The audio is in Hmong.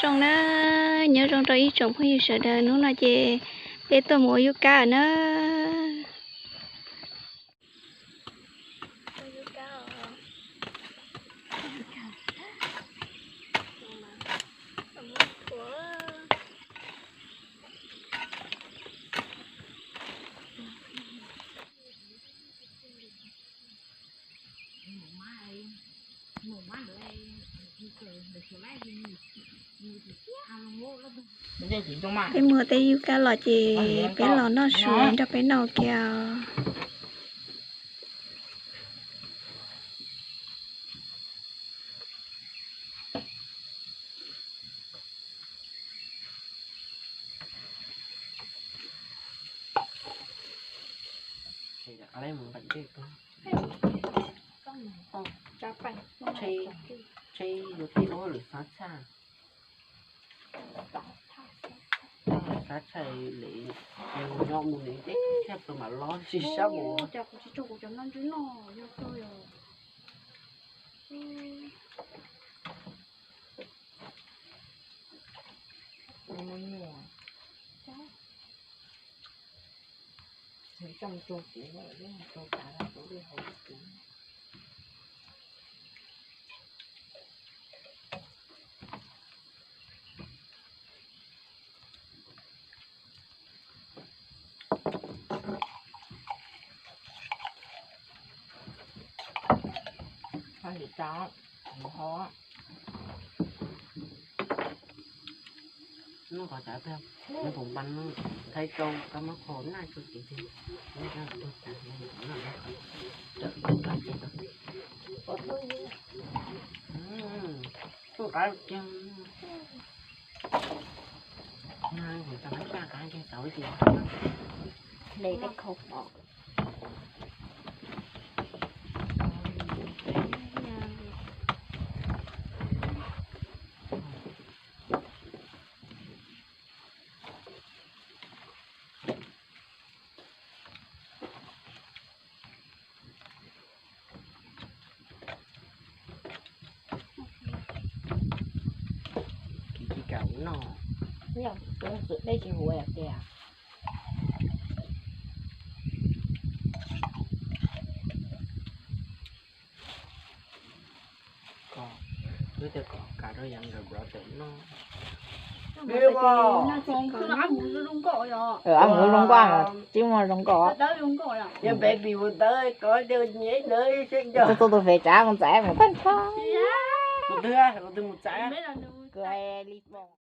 Zoo na, nyob zoo rau ib tsoom phooj ywg sawv daws, hnub no ces peb tuaj mus ua yub kab na. Peb muag tej yub kab los ces peb los noj su nrog peb noj ua ke os. Tsheb yuav tib ua lwm xav tshaj, xav tshaj li nyob mus nws teb thiaj pw mam los tsis sab mus. Noj qhov tsav tiag, nyob puas npaj no, thaij rau kab mob qhau naj tso ces tiag, noj tag tag, noj qhov tsav tiag. Tub qab tiag. Noj tag nab caj qab kiag tau tias le tej khau pom. Kiv tsis kam ua noj. Txwm dej tsis huv tias. Wb tias kom kav rau Younger Brother noj. Ab mus zoo nkauj mas tsis muaj zoo nkauj. Yog baby mus tawb ko nyiam ntawd. Tus tus fem tsav mus txais mus tag nrho. Kuv li